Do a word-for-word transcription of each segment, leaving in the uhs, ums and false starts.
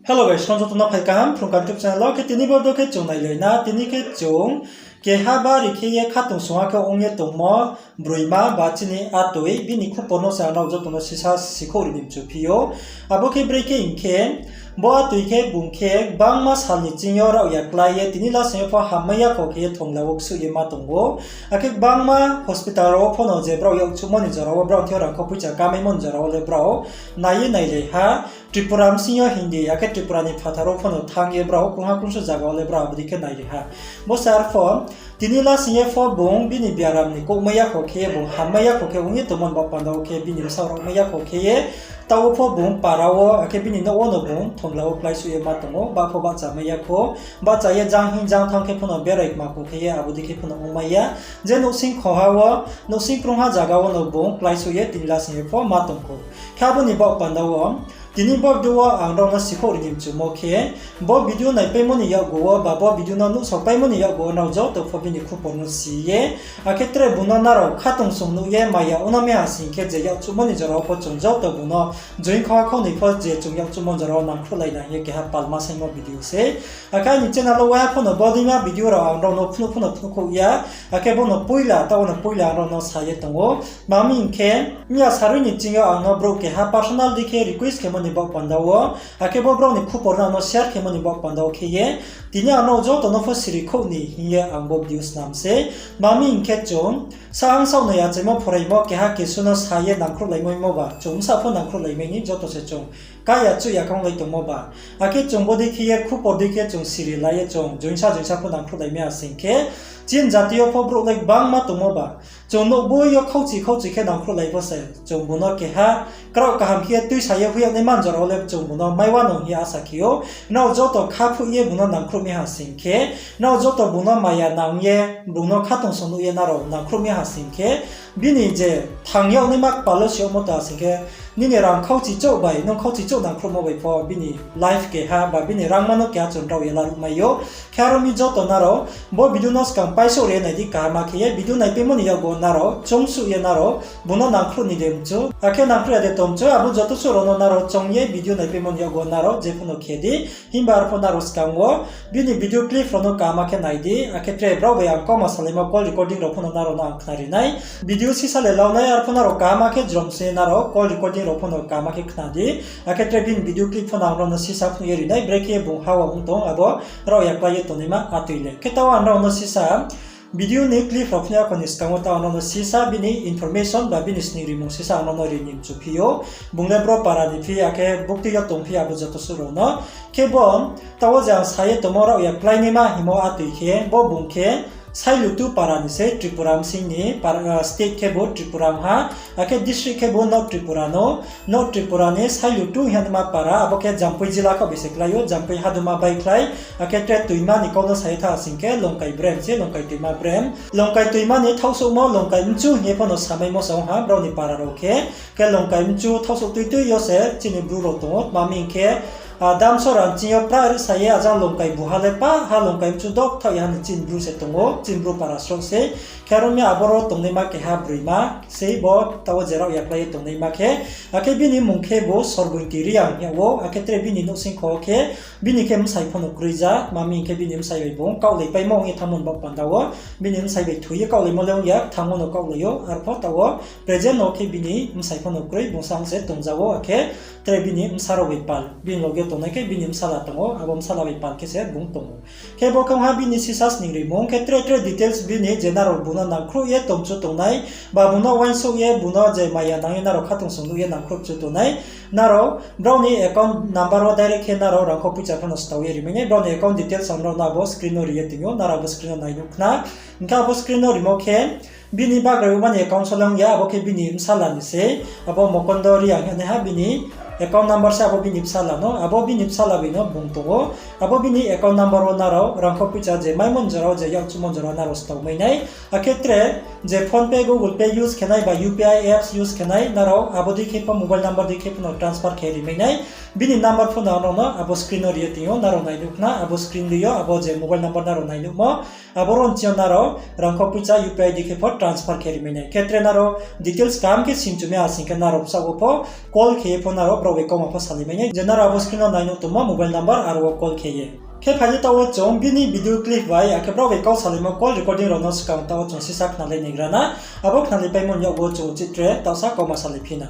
Hello guys, song joto no phai kaham Phrung Kaham YouTube channel wo. Khe tini bo video khe chung nailai na, tini khe chung keha bari khe ye khatungsung ha khe ong ye tongmo broima ba chini atoi, bini khupor no se ang nrao joto no sisa sikhouh ri ni mchu phi ou. Abo khe brekhe hing khe, bo atoi khe bung khe gbangma sal ni ching yo raohya klái ye tini lasing yo pho hammai yakho khe ye thongla wo ksuh ye ma tong ou. Akhe gbangma hospital rao wo pho no je brao yakchuhmo ni jora wo, brao thing yo rangkho poicha kamaimo ni jora wo le brao nai ye nailai ha. Tripura bsing yo Hindi, akhe Tripura ni phathar wo pho no thanng ye brao krungha krungsuh zaga wo le brao abo dei khe nailai ha. Bo se arpho, tini lasing ye pho bung bini biaram ni kouhmai yakho khe ye, bung hammai yakho khe ong ye tongmo ni baoh panda wo khe bini bsaoh raohmai yakho khe ye, taoh wo pho bung para wo, akhe bini nouh wo no bung thongla wo kláisuh ye ma tong ou, bah pho bahchamai yakho, bahcha ye jang hing jang thanng khe pho no berai kma kho khe ye, abo dei khe pho no ongmai ya. Je nouhsing khoha wo, nouhsing krungha zaga wo no bung kláisuh ye tini lasing ye pho ma tong kho. Khe abo ni baoh panda wo, tini bo video wo ang nrao no sikhouh ri ni mchumo khe, bo video naipaimo ni yakgu wo ba bo video no nuhsaopaimo ni yakgu wo nrao joto pho bini khupor no si ye, akhe tre bung no nrao khatungsung nuh ye maya ongna mi ha sing khe je yakchuhmo ni jora wo pho chung joto bung no join kho ha khau ni pho je chung yakchuhmo ni jora wo nangkhruhlai na hing ye keha palma saingmo video se. Akhe aini channel wo waiha pho no bodeima video rao ang nrao no phnuh pho no phnuhkhouh ya, akhe bo no poila, taoh wo no poila ang nrao no sa ye tong ou. Tma hing khe, mya sarui ni ching yo ang no brouh keha personal dei khe request khemo ni baoh panda wo, akhe bo brao ni khupor no ang no share khemo ni baoh panda wo khe ye, tini ang nrao joto no pho siri khouh ni hing ye ang bo video snam se. Tma hing khe chung, sahang saoh noi achaimo phoraimo keha kesu no sa ye nangkhruhlaimo ba, chung bsa pho nangkhruhlai mai ni joto se chung kaya chuh ya khanglai tongmo ba. Akhe chung bodei khe ye khupor dei khe chung siri lai ye chung joinsa joinsa pho nangkhruhlai mai ha sing khe, chini jati yo pho brouh le gbangma tongmo ba. Chung nouhboi yo khauchi khauchi khe nangkhruhlai pho se, chung bung no keha kraoh kaham khe ye tuisa ye hoih yag nai man jora wo le chung bung no mai wa no hing ye asa khe ou. Nrao joto khaphuh ye bung no nangkhruh mi ha sing khe, nrao joto bung no maya nang ye, bung no khatungsung nuh ye nrao nangkhruh mi ha sing khe, bini je thang yag naima kpal wo si yagmo ta sing khe, nini rang khauchi chouh bai, nung khauchi chouh nangkhruhmo bai pho bini life keha ba bini rangma no keha chung rao ye laruh mai ou. Khe aro mi joto nrao bo video no skang paisouh ri ye nai di, kaham khe ye video naipaimo ni yakgu wo nrao choungsuh ye nrao bung no nangkhruh ni de mchu, akhe nangkhruh ya de tong mchu, abo joto suh rao no nrao choung ye video naipaimo ni yakgu wo nrao je pho no khe di. Himba arpho nrao skang wo bini video clip rao no kaham khe nai di, akhe tre brao bai ang kauma salaimo call recording rao pho no nrao no ang khnari nai. Video sisa le lau nai, arpho nrao kaham khe jrom se nrao call recording rao pho no kaham khe khna di, akhe tre bini video clip pho no ang nrao no sisa phnuh ye ri nai, brekhe bung ha wo ong tong, abo raohya klái ye tongnaima atoi le. Khe taoh ang nrao no sisa video ni clip rao phnuh ya kho ni skang wo taoh ang nrao no sisa bini information ba bini sning rimung sisa ang nrao no ri ni mchu phi ou. Bung le bro para ni phi, akhe buktui yo tong phi, abo joto suh rao no. Khe bo, taoh wo je ang sa ye tongmo raohya kláinaima hingmo atoi khe, bo bung khe Sailutu para ni se, Tripura bsing ni, state khebu Tripura ong ha, akhe district khebu North Tripura no, North Tripura ni Sailutu hing ye naima para, abo khe Jampui jila khaoh bai se klái ou, Jampui haduma baikhlai, akhe tre toima ni kau no sa ye tha sing khe Longkai brem se, Longkai toima brem. Longkai toima ni thaohsouhmo Longkai mchu hing ye pho no samaimo se ong ha, brao ni para rao khe. Khe Longkai mchu thaohsouh tuitui yo se chini bru rao tong ou, tma hing khe, Damsora ni ching yo pra risa ye ajang Longkai buha le pa ha Longkai mchu dok thaoh ya ha ni chini bru se tong ou, chini bru para sroh se. Khe aro mi aboro tongnaima keha broima sei bo taoh wo je raohya klái ye tongnaima khe. Akhe bini mmung khebu Sorbointi Reang hing yag ou, akhe tre bini nouhsing kho khe bini khe bsai pho no kroi ja, tma hing khe bini bsai bai bung kaohlai paimo ong ye thanngmo ni baoh panda wo, bini bsai bai thoi ye kaohlaimo le ong ya, thanngmo no kaohlai ou, arpho taoh wo present no khe bini bsai pho no kroi, bung sang se tongja ou, akhe tre bini bsa rao bai pal, bini loge tongnai khe bini bsala tong ou, abo bsala bai pal khe se bung tong ou. Khe bo khe ong ha bini sisa sning rimung, khe tre tre details bini je nrao bung no nangkhruh ye tongchu tongnai, ba bung no uaingsouh ye bung no je maya nang ye nrao khatungsung nuh ye nangkhruh chu tongnai, nrao brao ni account number wo direct khe nrao rangkho poicha pho no stao ye ri mai nai, brao ni account details ang nrao no abo screen no ri ye tong ou, nrao abo screen no nai nuh khna. Hing khe abo screen no rimo khe, bini bagrai mani account so le ong ya, abo khe bini bsala ni sei, abo Mokondo Reang hing ye nai ha bini account number se, abo bini bsala no, abo bini bsala bai no bung tong ou, abo bini account number wo nrao rangkho poicha je maimo ni jora wo je yakchuhmo ni jora wo nrao stao mai nai, akhe tre Je PhonePe, Google Pay use khe nai ba U P I apps use khe nai, nrao abo dei khe pho mobile number dei khe pho no transfer khe ri mai nai. Bini number pho no ang nrao no abo screen no ri ye tong ou, nrao nai nuh khna abo screen dei yo, abo je mobile number nrao nai nuhmo, abo ro nching yo nrao rangkho poicha U P I dei khe pho transfer khe ri mai nai. Khe tre nrao details kaham khe simchumi asing khe nrao bsaoh wo pho call khe ye pho nrao brao bai kauma pho salai mai nai. Je nrao abo screen no nai nuh tongmo mobile number aro wo call khe ye. Khe phai di taoh wo chung bini video clip bai, akhe brao bai kau salaimo call recording rao no skang taoh wo chung sisa khnalai naigra na. Abo khnalai paimo ni yag wo chung uchih tre taohsa kauma salai phi na.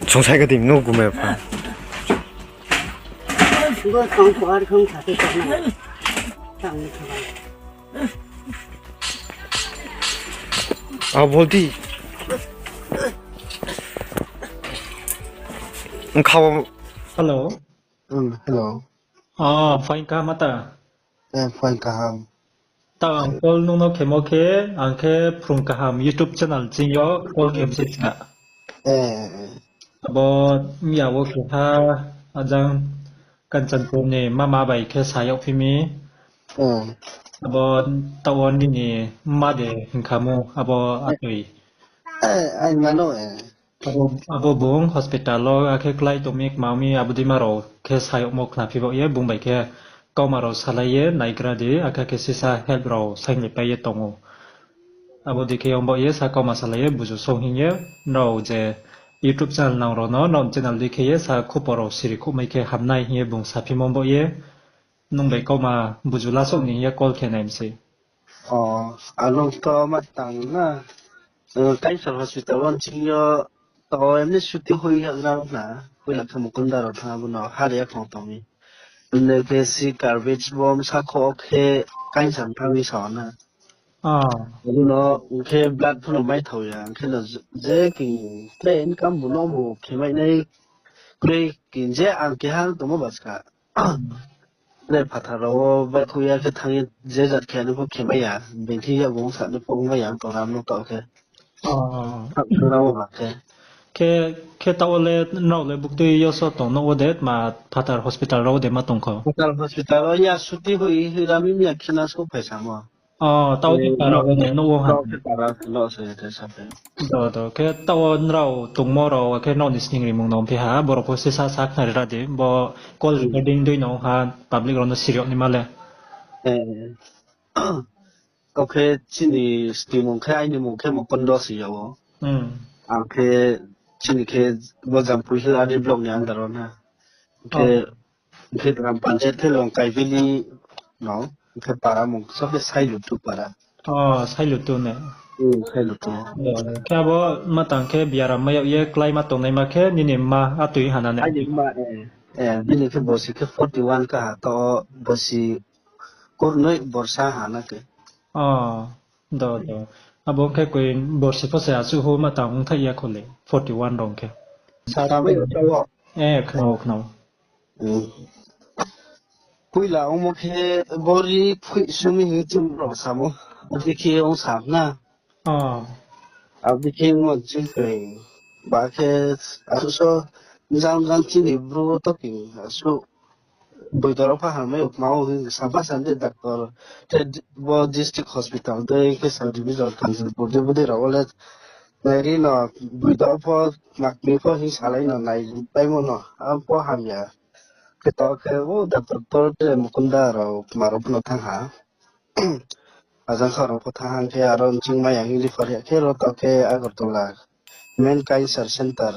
Chung sai ka di no gume pha. A bol di. Hello. Hello. Phaing kaham ta? Phaing kaham. Taoh ang call nung no khemo khe, ang khe Phrung Kaham YouTube channel ching yo call khe bsai ska. Abo miya wo keha ajang Kanchanpur ni mama bai khe sa yagphi mi. Abo taoh wo nini mma de hing kha mu abo atoi. Abo bung hospital wo akhe klái tong mi kma mi abo dei ma rao khe sa yagmo khnaphi baoh ye bung bai khe kauma rao salai ye naigra di, akhe khe sisa help rao saingni pai ye tong ou. Abo dei khe ong baoh ye sa kauma salai ye buzu song hing ye, nrao je YouTube channel nang rao no, nrao channel dei khe ye sa khupo rao siri khouhmai khe hamnai hing ye bung saphimo baoh ye, nung bai kauma buzu lasouh ni hing ye call khe nai mi sei. Ano to ma tang na, Kaisar hospital wo nching yo to emni suti hoih ya gra na, hoih la khe Mukunda rao thanng abo no hari ya khong tong mi. Emni khe si garbage bo bsa kho khe Kaisar thanng mi sa na. Abo no hing khe blood pho no mai thao ya, hing khe no je king tre income bu no bu khe mai nai kroi king je ang keha tongmo ba ska. Tre phathar rao wo baihkhouh ya khe thanng ye je jat khe ani pho khe mai ya, bini thing ya bung sa ni pho ong mai ya, ang tong ram no taoh khe. Khe, khe, khe taoh wo le nrao le buktui yo so tong no wo de, ma phathar hospital rao wo de ma tong kho? Phathar hospital wo ya suti hoih hoih ra mi ya khina sou phai samo. Taoh wo khe para wo de no wo ha. Do, do, khe taoh wo nrao tongmo rao, khe nrao ni sning rimung no phi ha, borao pho sisa sa khnari ra di, bo call recording dei no ha, public rao no siri yag naima le. Kau khe chini sningmung khe aini mung khe Mukundo si ya ou. Ang khe chini khe bo Jampui Hilari block ni under wo na. Khe, khe gram panchayat khe Longkaibili no, khe para mung so khe Sailutu para. Sailutu ne. Sailutu. Khe abo ma tang khe biaram mai yag ye kláima tongnaima khe nini mma atoi hana ne? Aini mma, bini khe borsi khe forty one kaha to, borsi kurnoi borsa hana khe. Do, do. Abo khe koi borsi pho se asuh ho ma tang ongthaih ya kho le, forty one rao khe. Sa tang bai tao. Khnao, khnao. Poila ongmo khe bori phoih sumi hing chung rao samo. Abo khe ong sa na. Abo khe ongmo chung khe ba khe asuh so jang jang chini bru to king asuh boidor wo pha hamai ukma wo hing sapa sandi doctor, khe bo district hospital dei khe sub division Kanchanpur dei bodei rao wo le nai ri no, boidor wo pho makmi pho hing salai no nai paimo no, abo pho hamya. Khe taoh khe o doctor tre Mukunda rao kma rao pho no thanng ha. Ajang kha rao pho thanng ha, hing khe aro nching mai ya hing refer ya khe ro taoh khe Agartala main cancer center.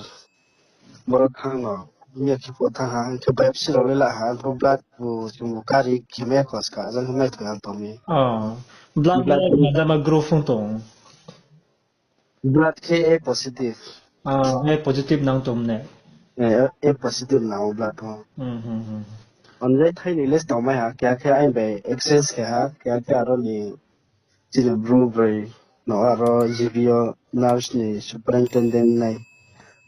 Boro thanng no, miya khe pho thanng ha, hing khe biopsy rao le la ha, bo blood bo chung bo kari khe mai ya kho ska, ajang khe mai thoi ha tong mi. Blood le majama group ong tong? Blood khe A positive. A positive nang tong ne? A positive nang o blood pho. Onjai thaini le tongmai ha, keha khe aini bai exchange khe ha, keha khe aro ni chini bru broi no aro G B o nurse ni superintendent nai.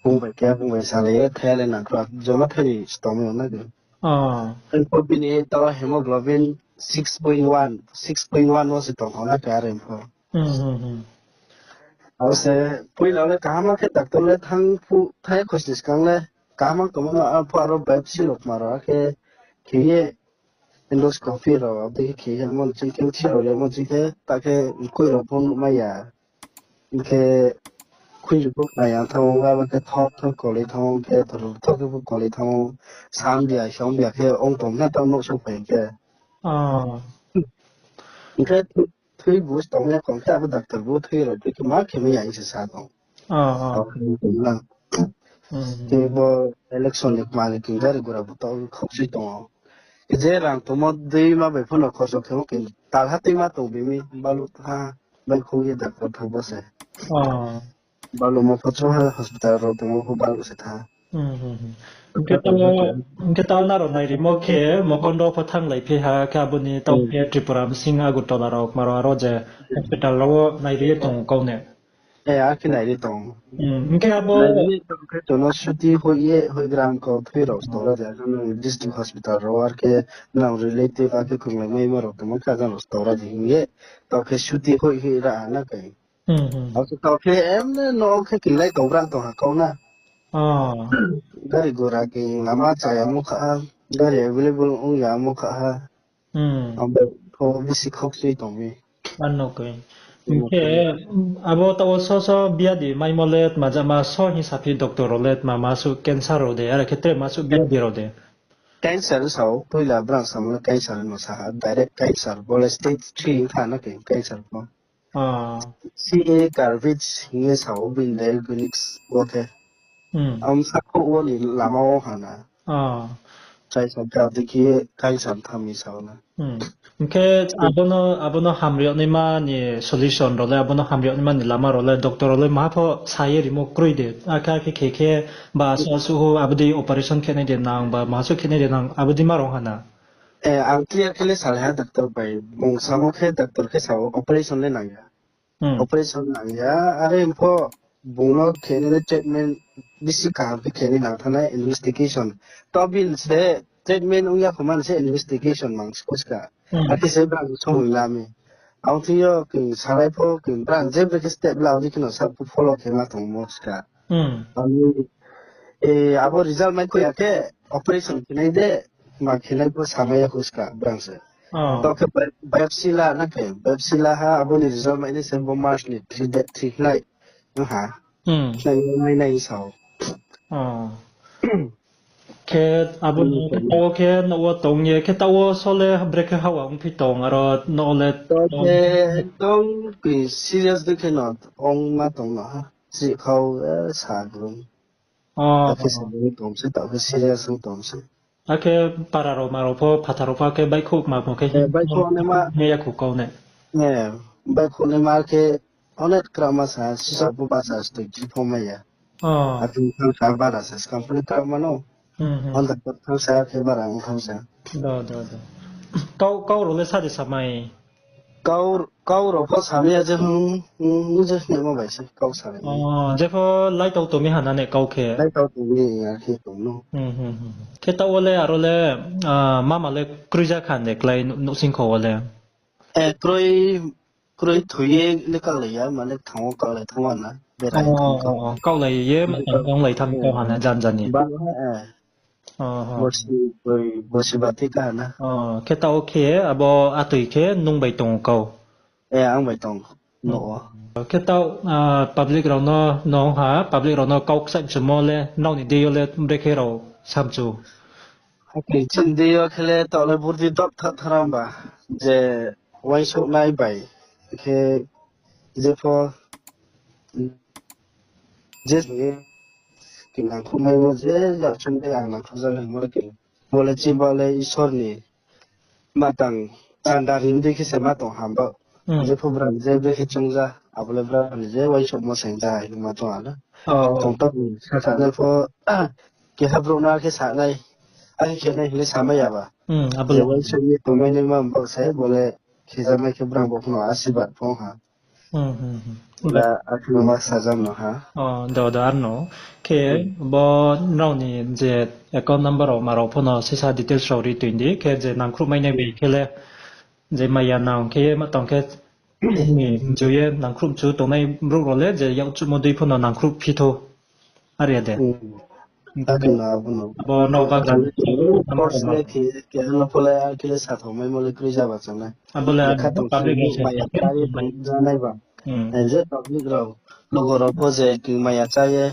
Bung bai keha bung bai salai ye thai le nang khe joma thaini tongmai o na khe. Ang pho bini taoh hemoglobin six point one, six point one wo se tong kho na khe are pho. Abo se poila le kaham khe doctor le thanng phuh thai khosni skang le kaham tongmo no, arphuh aro biopsy rao kma rao khe khe ye endoscopy rao, abo dei khe khe yamo ching khe, thi rao yamo ching khe, ta khe koi rao pho nuhmai ya. Hing khe khuiru pho khna ya thanng ou, abo khe thok thok kolai thanng ou, hing khe thok thok khe pho kolai thanng ou, sam bia, som bia khe ong tong na tang nouh souhphai hing khe. Ah. Hing khe thui, thui bus tong ya kong khe abo doctor bo thui rao thui khe ma khe mai ya hing se sa tong. Ah, ah. Tao khe tong na. Hmm. Tei bo election ni kma ni khe gari gura bo tao khauchi tong ou. Je rang tongmo dei ma bai pho no khorso khe o khe talha tui ma tong bimi balu tha bai khou ye doctor tha bo se. Ah. Balu mo pho chouh ha hospital rao tongmo pho balu se tha. Hmm, hmm, hmm. Hing khe tao, hing khe tao nrao nairimo khe Mokondo pho thannglai phi ha khe abo ni tao khe Tripura bsing Agartala rao kma rao aro je hospital rao wo nairi ye tong kau ne. Eh, akhe nairi tong. Hmm, hing khe abo nairi ye tong khe chung no suti hoih ye, hoih gram kau thui rao store de, ano district hospital rao ar khe nang relative akhe khunglai maimo rao tongmo khe ajang rao store de hing ye, tao khe suti hoih hoih ra na kai. Hmm, hmm. Abo se tao khe emne no khe kinlai tong bra tong ha kau na. Ah. Gari gura khe lama chaya mo kha ha, gari available ong ya mo kha ha. Hmm. Abo pho bisi khauchi tong mi. Ano khe. Hing khe, abo tao so so biadi maimo le tma jama so hing saphi doctor rao le tma ma suh cancer rao de, are khe tre ma suh biadi rao de. Cancer sao, poila brang samo le cancer no sa ha, direct cancer, bo le stage three tha na khe cancer pho. Ah. C A Carvich hing ye sao, bini diagnosis wo khe. Hmm. Am sakho wo ni lama wo ha na. Ah. Chai sa kha dei khe cancer tha mi sao na. Hmm. Hing khe abo no, abo no hamri yag naima ni solution rao le, abo no hamri yag naima ni lama rao le, doctor rao le maha pho sa ye rimo kroi de. Akhe akhe khe khe ba asuh asuh ho abo dei operation khe nai de nang, ba maha suh khe nai de nang, abo dei ma rao ha na. Eh, ang clear khe le salai ha doctor bai. Bung samo khe doctor khe sao operation le nang ya. Hmm. Operation nang ya, are pho bung no khe nai le treatment bisi kaham khe khe nai nang thanng nai investigation. To bini se treatment ong ya kho man se investigation mang se kho ska. Hmm. Akhe se brang song la mi. Ang thing yo khe salai pho khe brang je bre khe step la di khe no sa pho follow khe ma tong mo ska. Hmm. Ani, eh, abo result mai kho ya khe operation khe nai de, ma khe nai pho samai ya kho ska brang se. Oh. To khe bi-, biopsy la na khe, biopsy la ha, abo ni result mai nai se bo March ni three de-, three khlai. Ong ha. Hmm. Khlai nai nai sao. Oh. Khe abo ni Hmm. tao khe no wo tong ye, khe tao so le brekhe hawa ongphi tong, aro no le To tong. Khe ekdom khe serious de khe no ong ma tong no ha. Chih khau, eh, sa grum. Oh. Akhe se bung tong se, tao khe serious ong tong se. Akhe para rao ma rao pho, phathar rao pho akhe baihkhouh ma pho khe Eh, baihkhouh naima. Hing ya kho kau ne. Eh, baihkhouh naima khe onek krama sa, sisa pho basa stoi khe pho mai ya. Oh. Akhe thanng sa bara sa, skang pho le krama no. Hmm, hmm. Honda thanng sa khe bara ong thanng sa. Do, do, do. Kau, kau rao le sa de samai. Kau, kau rao pho samai ya je, hmm, hmm, je hingmo bai se kau samai. Oh, jepho laitau tongmi ha na ne kau khe. Laitau tongmi ya khe tong no. Hmm, hmm, hmm. Khe taoh wo le aro le, ah, mama le kroi ja kha de klái nuh-, nuhsing kho wo le. Eh, kroi, kroi thoi ye le kaulai ya, mane thanng wo kaulai thanng wa na. Berai Oh, thanng kha. Oh, oh, kaulai ye, ma tang kaulai thanng kau ha na jan jan ni. Bang ha, eh. Oh, oh. Bosi, boi, bosi bati ka na. Oh, khe taoh khe abo atoi khe nung bai tong kau. Eh, ang bai tong. No. Khe taoh, ah, public rao no, no ha, public rao no kau kchaih mchumo le, nrao ni dei yo le, brekhe rao samchu. Hakhe chini dei yo khe le taoh le burdi dop tha tharam ba, je uaingsouhnai bai, khe jepho, je kinangkhouhnai wo je yachung de ang nangkhouh ja le mo le khe. Bo le chiba le Isor ni ma tang chanda ri dei khe se ma tong ham ba. Hmm. Jepho brang je brekhe chungja, abo le brang ni je uaingsouhmo saing ja hai ma tong ha na. Oh. Tong tong sa sa le pho, keha brouh no akhe sa nai, akhe khe nai hing le samai ya ba. Hmm, abo le. Je uaingsouh ye tongmai nai ma bo se, bo le khe ja mai khe brang bo pho no asirbad phong ha. Hmm, hmm, hmm. Bo le akhe no ma sa jam no ha. Oh, do, do, ar no. Khe Hmm. bo nrao ni je account number rao ma rao pho no sisa details rao ri tui di, khe je nangkhruh mai nai bai khe le, je maya nang khe ye ma tong khe, ni mchu ye nangkhruh mchu tongnai brouh rao le, je yakchuhmo dei pho no nangkhruh phi thou. Are ya de. Hmm. Akhe no abo no. Abo no ba gan. Course le khe, khe ano pho le, ar khe le sathao maimo le kroi jaba chang nai. Abo le kha tong public se maya chá ye tong ja nai ba. Je public rao, logo rao pho je khe maya chá ye,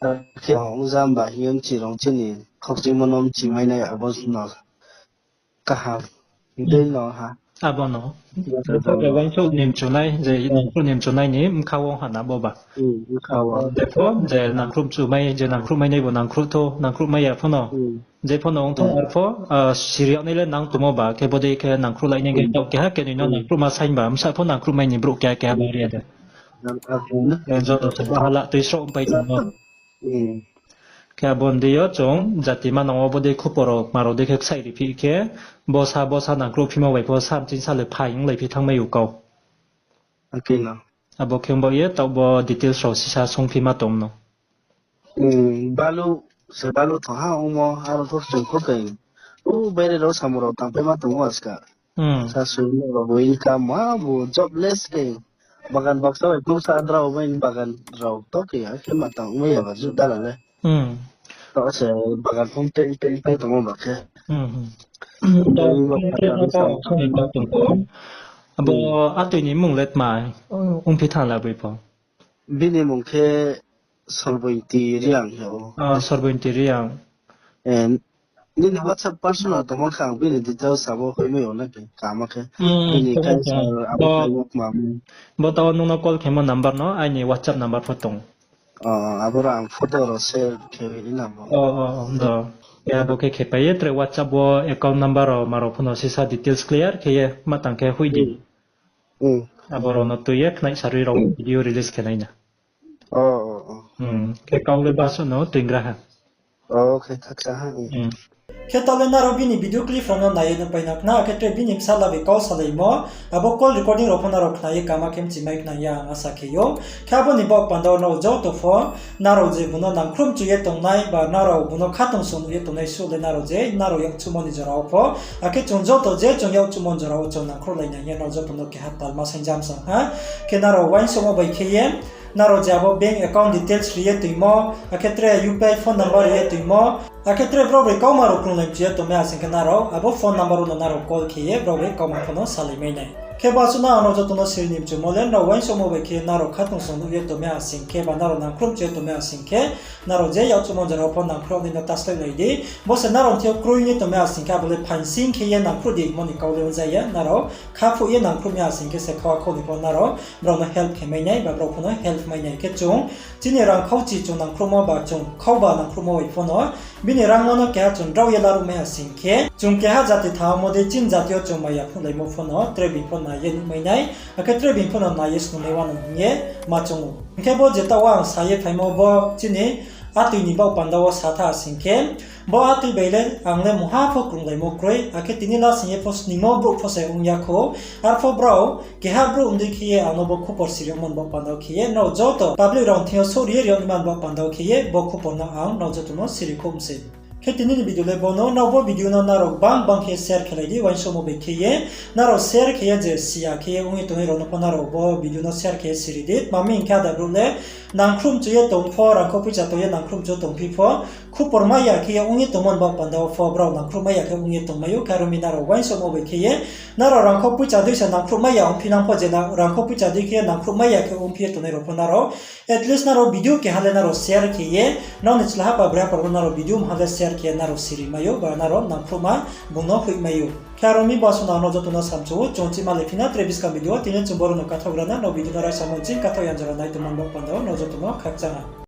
ar khe ong ja ba hing ye mchi rao chini khokchimo no mchi mai nai abo no. Kaham. Dei no ha. Abo no. Uaingsouh ni mchunai, je nangkhruh ni mchunai ni bkha wo ha na bo ba. Therefore, je nangkhruh mchu mai, je nangkhruh mai nai bo nangkhruh thou, nangkhruh mai ya pho no. Je pho no ong thou ar pho, siri yag nai le nang tongmo ba, khe bodei khe nangkhruh lai nai khe taoh keha kenoi no nangkhruhma saing ba, bsa pho nangkhruh mai ni brouh keha keha ba ri ya de. Joto se bahala tui sroh pai tongmo. Khe abo ni deing yo chung jati manang wo bodei khupor rao kma rao dei khe ksaih ri phi khe, bosa bosa nangkhruh phimo bai pho sa mching sa le phai onglai phi thanngmai ou kau. Abo khe ong baoh ye taoh bo details rao sisa sungphi ma tong no. Balu se balu tho ha ongmo, aro pho chung pho khe. O baire rao samung rao tangpai ma tong ou aska. Sa sung rao bo income ma bo jobless khe. Bagan baksa bai pungsa drao bai bagan rao to khe ya khe ma tang mai ya ba ju dala le. To se bagan phung tei tei tei tongmo ba khe. Abo atoi ni mung le tma ongphi thanng la boi pho? Bini mung khe Sorbointi Reang hing ou. Sorbointi Reang. Nini WhatsApp personal tongmo khe ang bini details abo hoihmai ou na khe kama khe. Bini cancer abo khe kma. Bo taoh nung no call khemo number no aini WhatsApp number pho tong. Aboro ang photo rao share khe ri na bo. Abo khe khepai ye tre WhatsApp wo account number rao ma rao pho no sisa details clear khe ye ma tang khe hoih di. Abo rao no tui ye khnai sarui rao video release khe nai na. Khe kau le basuh no tuingra ha. Khe taoh le nrao bini video clip rao no nai ye nuhpai na khna, akhe tre bini bsala bai kau salaimo, abo call recording rao pho nrao khna ye kama khe mchimai khna ya ang asa khe ou. Khe abo ni baoh panda wo nrao joto pho, nrao je bung no nangkhruh mchu ye tongnai, ba nrao bung no khatungsung nuh ye tongnai suh le nrao je, nrao yakchuhmo ni jora wo pho, akhe chung joto je chung yakchuhmo ni jora wo chung nangkhruhlai nai hing ye nrao joto no keha talma saingjam sa ha. Khe nrao uaingsouhmo bai khe ye, nrao je abo bank account details ri ye toimo, akhe tre U P I phone number ri ye toimo, akhe tre brao bai kauma rao krunglai mchu ye tongmai ha sing khe nrao abo phone number wo no nrao call khe ye brao bai kauma pho no salai mai nai. Khe basuh no ang nrao joto no siri ni mchumo le, nrao uaingsouhmo bai khe nrao khatungsung nuh ye tongmai ha sing khe, ba nrao nangkhruh mchu ye tongmai ha sing khe, nrao je yakchuhmo jora wo pho nangkhruh nai no ta slái lai di. Bo se nrao thing yo kroi ye tongmai ha sing khe, abo le phaing sing khe ye nangkhruh di hingmo ni kau le ong ja ya, nrao khaphuh ye nangkhruh mai ha sing khe se khau akhau ni pho nrao brao no help khe mai nai, ba brao pho no help mai nai. Khe chung chini rangkhau chi chung nangkhruhmo ba chung khauba nangkhruhmo bai pho no, bini rangma no keha chung drao ye laruh mai ha sing khe, chung keha jati thanngmo dei chini jati yo chung maya phnuhlaimo pho no tre being pho nai ye nuhmai nai, akhe tre being pho no nai ye snungnai wanou hing ye ma choung ou. Hing khe bo jeta wo ang sa ye phaimo bo chini atoi ni baoh panda wo sa tha sing khe, bo atoi bai le ang le mungha pho krunglaimo kroi, akhe tini lasing ye pho sningmo brouh pho se ong ya khou. Arpho brao keha brouh mdei khe ye ang no bo khupor siri yagmo ni baoh panda wo khe ye, nrao joto public rao thing yo souhri ye ri yag naima ni baoh panda wo khe ye, bo khupor no ang nrao joto no siri khouh mi se. Khe tini ni video le bo no, nrao bo video no nrao gbang gbang khe share khe lai di, uaingsouhmo bai khe ye, nrao share khe ye je si ya khe ye ong ye tongnai rao no pho nrao bo video no share khe ye siri di. Tma mi hing khe ada brouh le nangkhruh mchu ye tong pho, rangkhau poicha tong ye nangkhruh mchu tongphi pho, khupor mai ya khe ye ong ye tongmo ni baoh panda wo pho brao nangkhruh mai ya khe ong ye tongmai ou, khe aro mi nrao uaingsouhmo bai khe ye, nrao rangkhau poicha dei se nangkhruh mai ya ongphi nang pho, je rangkhau poicha dei khe ye nangkhruh mai ya khe ongphi ye tongnai rao pho nrao at least nrao video keha le nrao share khe ye, nrao ni chlaha pa braiha pa rao no nrao video mha le share khe ye nrao siri mai ou, ba nrao nangkhruhma bung no hoih mai ou. Khe aro mi basuh no ang nrao joto no samchu ou, chung chima le phi na tre buskang video wo, tini chung boro no kathaoh gra na, nrao video no raisa mo ching kathaoh ya jora nai tongmo ni baoh panda wo nrao joto no khakchang ha.